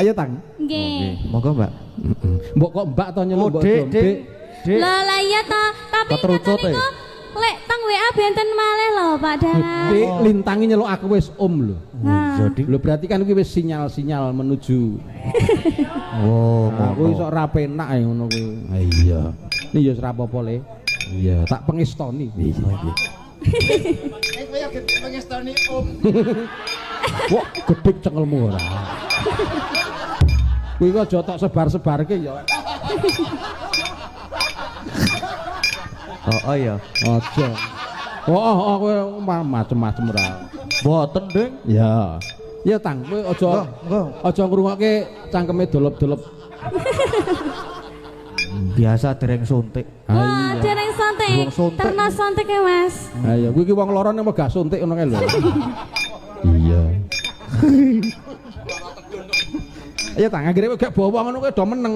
Ayo Tang. Nggih. Monggo, Mbak. Mbok kok Mbak to nyeluk Oh, mbok Dek, Dek. Dek. Dek. Lah lah iya ta, tapi Ketrucut, ngoten niku lek teng WA benten malih lho Pak Dalang. Dik lintangi nyeluk aku wis om lho. Nah. Jadi Lho berarti kan kuwi wis sinyal-sinyal menuju. oh, Aku iso ora penak ya ngono kuwi. Iya. Ini ya ora apa-apa le. Iya, tak pengestoni. Iya. Kowe ya pengestoni om. Wah, gedhek cengelmu ora. Kuwi kok aja tok sebar-sebarke ya. Oh, oh iya. Aja. Oh, oh, kowe macem-macem ora. Mboten, Ding. Ya. Ya Tang, kowe aja aja ngrungokke cangkeme dolop-dolop. Biasa dereng suntik. Wah, dereng suntik. Terno suntik ya, Mas. Ayo, kuwi iki wong loro nek megah suntik ngono kae lho. Iya. Ayo Tang, akhire kowe gak bawa ngono kowe do meneng.